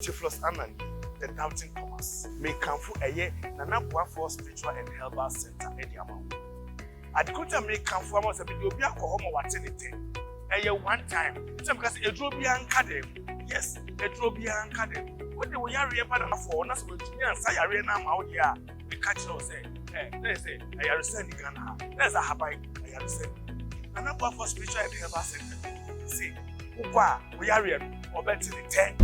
Theophilus Annan, The Doubting Thomas. Mekamfo ɛyɛ Nana Boafoɔ Spiritual and Herbal Center ɛde ama wo. Adekoro a mekamfo ama wo sɛ mede obi akɔ hɔ ma wate ne tɛ. Ɛyɛ one time. Sɛ meka sɛ eduro biara nka dɛm. Yes, eduro biara nka dɛm. Wode wo yareɛ ba Nanafoɔ hɔ na sɛ wɔatumi ansa yareɛ no ama wo deɛ a, meka kyerɛ wo sɛ ɛ na yɛ sɛ ayaresa ni Ghana ha. Na yɛ sɛ ahaban ayaresa ni. Nana Boafoɔ Spiritual and Herbal Center se wokɔ a wo yareɛ no ɔbɛte ne tɛ.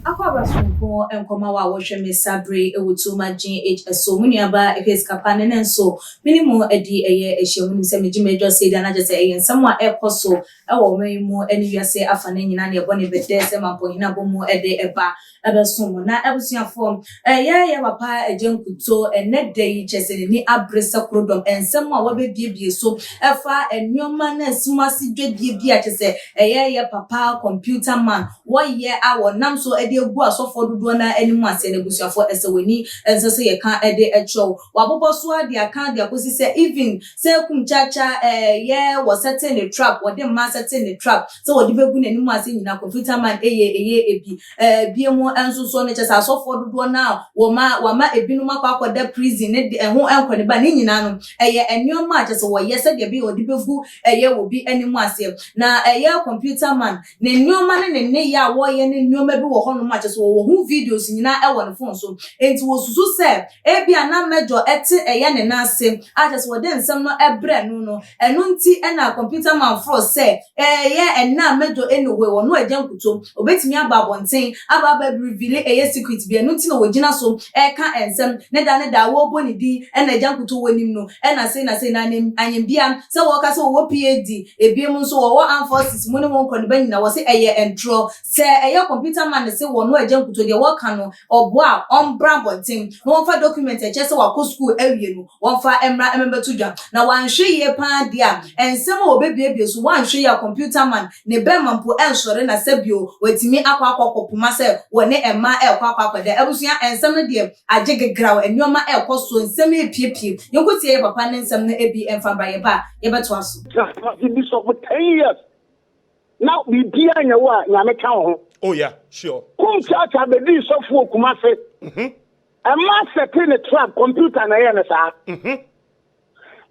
Akɔ abasonko nkɔma wo a wɔhwɛ me saa bere wɔ Tuma GH so. Mo nuaba Hwɛ Kapa ne ne nso me ne mu adi ɛyɛ ahyia mu nim sɛ megye m'adwa sɛ di anagyɛ sɛ ɛyɛ nsɛm a ɛkɔ so ɛwɔ ɔman yi mu ne wiase afa ne nyinaa ne ɛbɔ ne bɛdɛ sɛ mampɔhene abɔ mu ɛde ɛba ɛbɛso mu. Na abusuafoɔ, ɛyɛ yɛ papa Agya Nkuto ɛnɛ da yi kyɛ sɛ n'ani abere sɛ korodɔm nsɛm a wɔbɛbiebie so ɛfa nneɛma na esum ase dwadie bi a kyɛ sɛ ɛyɛ yɛ papa Computer Man wɔyɛ a wɔnam so ɛde egu asɔfoɔ dodoɔ na anim ase. Na abusuafoɔ, ɛsɛ w'ani ɛnsɛ sɛ yɛka ɛde ɛkyɛw wabobɔ so ade aka de akɔsi sɛ even sɛ kum kyakya ɛyɛ wɔ setting ne trap, wɔde mmaa setting ne trap sɛ wɔde bɛgu n'anim ase nyinaa, Computer Man ɛyɛ ebi bie mu nso so no kyɛ sɛ asɔfoɔ dodoɔ no a wɔma wɔama ebinom akɔ akɔda prison ne de ɛho ɛnkɔ ne ba ne nyinaa no, ɛyɛ nneɛma a kyɛ sɛ wɔyɛ sɛdeɛ ɛbɛyɛ wɔde bɛgu ɛyɛ wɔ bi anim aseɛ. Na ɛyɛ Computer Man ne nneɛma ne ne nneyɛ a wɔyɛ ne nneɛma bi wɔ hɔnom a kyɛ sɛ wɔwɔ ho videos nyinaa ɛwɔ ne phone so, nti wɔsusu sɛ ebi a na mɛdɔ ɛte ɛyɛ ne nan ase a kyɛ sɛ wɔde nsɛm no ɛbrɛ no. Ɛno nti ɛna Computer Man foro sɛ ɛyɛ ɛna mɛdɔ anyway wɔn Agya Nkuto obetumi aba abɔnten aba reveal ɛyɛ secret bi. Ɛno nti na wɔgyina so ɛka nsɛm ne da ne da wɔrebɔ ne din ɛna Agya Nkuto wɔ nim no ɛna sei na sei na anyambia sɛ wɔka sɛ wɔwɔ PhD, ebiem nso wɔwɔ armed forces mu ne wɔn nkɔniba nyinaa wɔ sɛ ɛyɛ ntorɔ sɛ ɛyɛ Computer Man sɛ wɔn Agya Nkuto deɛ wɔka no ɔboa a ɔmbra abɔnten na wɔmfa document ɛkyɛ sɛ wakɔ school awie no, wɔmfa mmra mmɛbɛto dwa. Na wanhwɛ yie paa deɛ a nsɛm a wɔbɛbiebie so, wanhwɛ yie a Computer Man ne bɛrima mpo ɛnsɔre na sɛbio watumi akɔ akɔpoma sɛ wɔne mmaa ɛrekɔ akɔda. Abusua, nsɛm no deɛ agye gegraw, nneɛma ɛrekɔ so, nsɛm epiepie. Yɛnko tie yɛ papa ne nsɛm no ebi mfa mbra yɛ ba a yɛbɛtoa so. Bi sɔfo 10 years na biribiara nyɛ wo a Nyame ka wo ho. Oh yeah, sure. Kum Kyakya bɛdii sɔfo wɔ Kumase. Ɛma set ne trap, computer na ɛyɛ ne saa.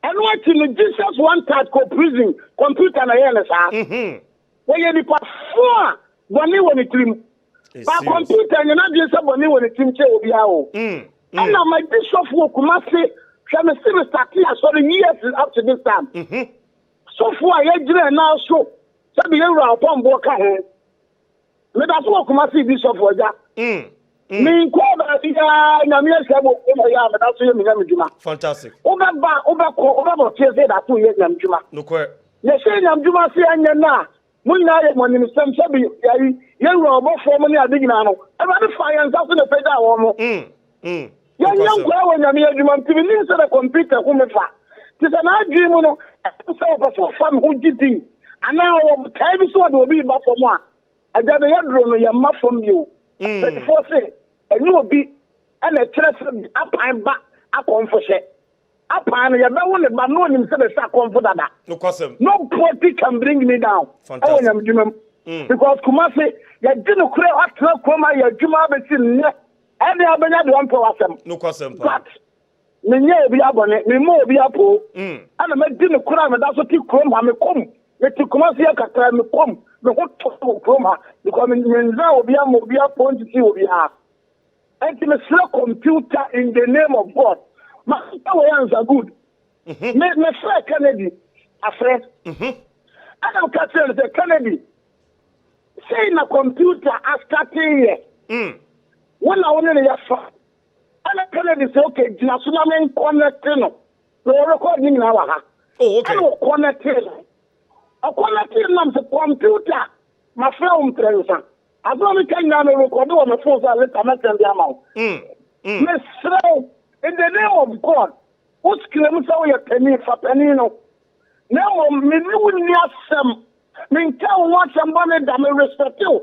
Ɛno akyi no, Jesus One Touch kɔ prison, computer na ɛyɛ ne saa. Wɔyɛ nipa fo a bɔne wɔ ne tirim. It's ba serious. Computer nyɛ n'adwene sɛ bɔne wɔ ne tirim kyɛ obiara o. Ɛna ma di sɔfo wɔ Kumase, hwɛ, me se me start asɔre years up to this time. Sɔfo a yɛgyina nan so sɛbi yɛwura ɔpɔnboɔ ka ho, meda so wɔ Kumase di sɔfo agya. Menkɔ baabiaa, Nyame ahyɛ bɔ kurom yɛ a meda so yɛ me Nyame dwuma. Fantastic. Wobɛba, wobɛkɔ, wobɛbɔ tie sɛ da so yɛ Nyame dwuma. Nokorɛ. Yɛhyɛ Nyame dwuma se ɛnyɛ no a mo nyinaa yɛ mɔnimsɛm sɛbi yɛyi yɛwura ɔbɔfoɔ mo ne ade nyinaa no, Awurade fa yɛn nsa so na pagyaa wɔn mo. Yɛnyɛ nkɔla wɔ Nyame adwuma nti menim sɛ dɛ computer ho me fa nti sɛ n'adwene mu no ɛm sɛ wɔpɛ sɛ ɔfa me ho gye din anaa ɔwɔ botae bi sɛ ɔde obi ba fam a, agya de yɛduro no yɛmma fam bio. Mpanyinfoɔ se ɛnyɛ obi ɛna ɛkyerɛ sɛ apan ba akɔmfo hyɛ apan no yɛbɛwo ne ba na onim sɛ bɛsɛ akɔmfo dada. Nokwasɛm. Nobody can bring me down ɛwɔ Fantastic. Nyame dwuma mu because Kumase yɛgye no korɛ atena kurom ayɛ adwuma abɛsi nnɛ ɛne abɛnya deɛ ɔmpɛ w'asɛm. Nokwasɛm paa. But menyɛ obi abɔne, memmɔ obi apoo. Ɛna mɛdi no korɛ a meda so te kurom ha mekom mete Kumase yɛ kakra mekom me ho tɔ wɔ kurom ha because menza obi ama obi apoo ntiti obiara. Ɛnti mesrɛ computer in the name of God, masɛ wɔ yɛ ansa good. Me mefrɛ Kennedy afrɛ ɛna meka kyerɛ no sɛ, "Kennedy, sei na computer astart yɛ." Wo na wo ne no yɛfa ɛna Kennedy sɛ, "Okay, gyina so na menconnect no na wɔrecord ne nyinaa wɔ ha." Oh, okay. Ɛna ɔconnect no, ɔconnect no nam sɛ, "Computer, mafrɛ wo mprɛnsa, asɛm a meka nyinaa me record wɔ me phone so a later mɛsend de ama wo. Mesrɛ wo in the name of God, wo sikira mu sɛ woyɛ panin fa panin no na mmom mene wo nni asɛm, menka wo ho asɛm bɔne da, me respect wo.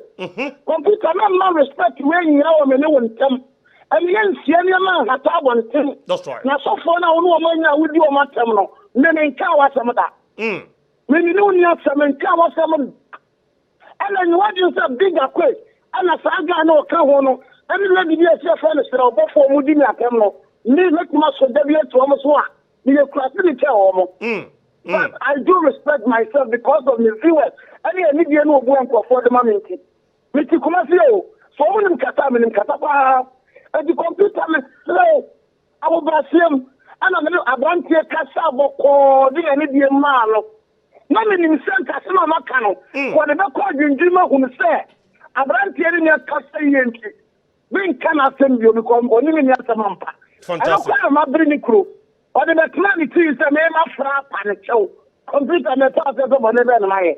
Computer, mɛmma respect wei nyina wɔ me ne wo ntam ɛne yɛnsia nneɛma nhata abɔnten." That's right. Na sɔfoɔ no a wo ne wɔn anya a wodi wɔn atɛm no, me menka w'asɛm da. Mene ne wo nni asɛm, menka w'asɛm da. Ɛna nyɛ w'adwene sɛ Big Akwe Ɛna saa guy no a ɔka ho no ɛne lady bi a ɛsɛ yɛfrɛ no serɛ ɔbɔfoɔ ɔmo di me atɛm no me mɛtumi asɔ da bi ato ɔmo so a meyɛ kurase de kyɛn ɔmo. But I do respect myself because of me viewers ɛne anidie ne obu a nkurɔfoɔ de ma me nti. Mete Kumasi o, so ɔmo nim kasa a menim kasa paa. Enti computer mesrɛ wo ahobrɛaseɛ mu ɛna mene abranteɛ kasaa bɔkɔɔ de anidie maa no. Na menim sɛ nka asɛm a maka no, wɔde bɛkɔ adwendwene mu ahunu sɛ aberanteɛ no nni kasa yie nti, menka n'asɛm bio because ɔne me nni asɛm ampa. Ɛno koraa na mabere ne kuro. Ɔde bɛtenaa ne tirim sɛ me mafra apa ne kyɛw. Kɔmputa mɛtɔ aseɛ sɛ bɔne bɛn na mayɛ.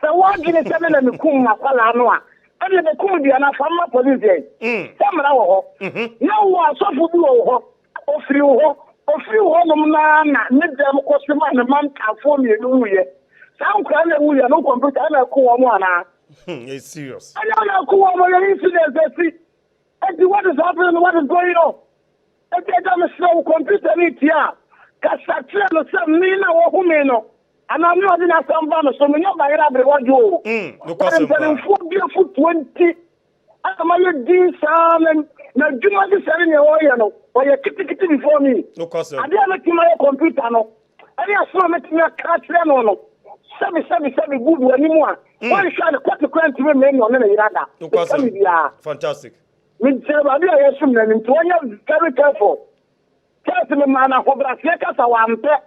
Sɛ woadwene sɛ me na mekum m'akwadaa no a, ɛdeɛ bɛkum deɛ na fa mma police yɛn. Sɛ mmara wɔ hɔ. Na wowɔ asɔfo bi wɔ wo hɔ Ɔfiri wo hɔ, ɔfiri wo hɔnom no ara na ne dɛm kɔhye maa ne mantafoɔ mmienu wuiɛ. Saa nkwadaa no a ɛwuiɛ no, wo kɔmputa ɛna ɛko wɔn anaa? It's serious. Ɛnyɛ wo na ɛko wɔn, ɛyɛ incident asi. Enti what is happening, what is going on? Enti agya mesrɛ wo, kɔmputa no retie a, kasa kyerɛ no sɛ me na wahu me no, anaa me a ɔde n'asɛm ba me so, menyɛ bayerɛ aberewa dwo o. Nokwasɛm But paa. mpanimfoɔ bi afotuo nti, Ɛna mayɛ din saa na n'adwuma nhyehyɛe ne nea ɔyɛ no ɔyɛ ketekete before me. Nokwasɛm. Adeɛ a mɛtumi ayɛ kɔmputa no ɛne asɛm a mɛtumi aka akyerɛ no no sɛbi sɛbi sɛbi good wɔ anim a wanhwɛ a ne kɔte koraa ntumi mmee ne ɔne ne yere ada. Meka Nokwasɛm. me biara. Fantastic. Megyina Awurade a yɛsom no anim nti ɔnyɛ very careful. First memaa no ahobraseɛ kasa wampɛ.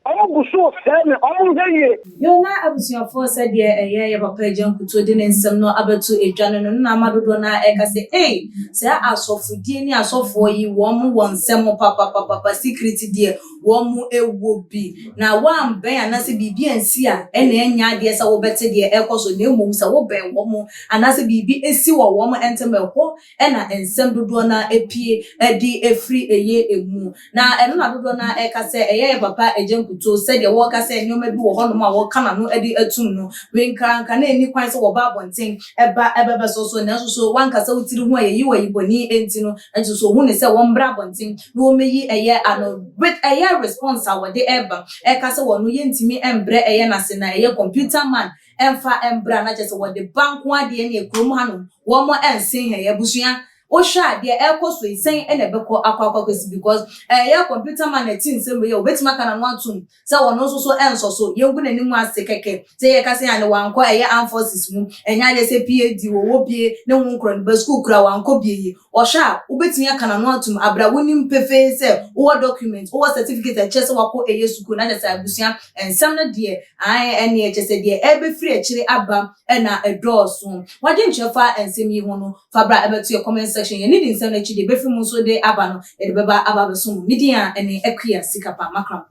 Ɔmo gu so resɛe me, ɔmo nhwɛ yie. Yo na abusuafoɔ sɛdeɛ ɛyɛ yɛ papa agya nkutuo de ne nsɛm no abɛto edwa no no na ama dodoɔ no ara ɛreka sɛ ei saa asɔfodie ne asɔfoɔ yi wɔn wɔ nsɛm papapapapa secret deɛ wɔn wɔ bi na woambɛn anaasɛ biribi ansi a ɛna ɛnyɛ adeɛ sɛ wobɛte deɛ ɛrekɔ so na mmom sɛ wobɛn wɔn anaasɛ biribi si wɔ wɔn ntam ɛhɔ na nsɛm dodoɔ no ara pue de firi ɛyɛ mu. Na ɛno na dodoɔ no ara reka sɛ ɛyɛ yɛ papa agya nkutoo sɛdeɛ wɔreka sɛ nneɛma bi wɔ hɔnom a wɔka n'ano de atum no. Wei nka anka na ɛnni kwan sɛ wɔba abɔnten ba bɛbɛsɔ so, nanso so woankasa wo tiri ho a yɛyi wo ayibɔne nti no, nso so wohu no sɛ wɔmmra abɔnten na wɔmmɛyi ɛyɛ ano with ɛyɛ response a wɔde reba ɛreka sɛ wɔno yɛntumi mbrɛ ɛyɛ no ase na ɛyɛ computer man ɛmfa mbra na kyerɛ sɛ wɔde ba nko ara deɛ ɛneɛ kurom hanom wɔn ɛnsen hɛn abusua wohwɛ a deɛ ɛrekɔ so yi sɛn ɛna ɛbɛkɔ akɔ akɔ akɔsi because ɛyɛ computer man na ɛte nsɛm wei a obetumi aka n'ano atom sɛ ɔno nso so ɛnsɔ so yɛngu n'anim ase kɛkɛ sɛ yɛka sɛ ane wankɔ ɛyɛ armed forces mu ɛnyɛ adeɛ sɛ PhD wɔwɔ bie ne ho nkorɔ no ba school kura wankɔ bie yi ɔhwɛ a wobetumi aka n'ano atom abira wonim pefee sɛ wowɔ document wowɔ certificate ɛkyerɛ sɛ wakɔ ɛyɛ sukuu na kyerɛ sɛ abusua Nsɛm no deɛ, aane, ɛnneɛ kyerɛ sɛ deɛ ɛrebɛfiri akyire aba na ɛdɔɔso. W'adwenkyerɛ fa nsɛm yi ho no, fa bra ɛbɛto yɛ comment section. Yɛne di nsɛm no akyi, deɛ ɛbɛfiri mu nso de aba no, yɛde bɛba aba abɛso mo. Me din a ɛne Akua Sikapa Makram.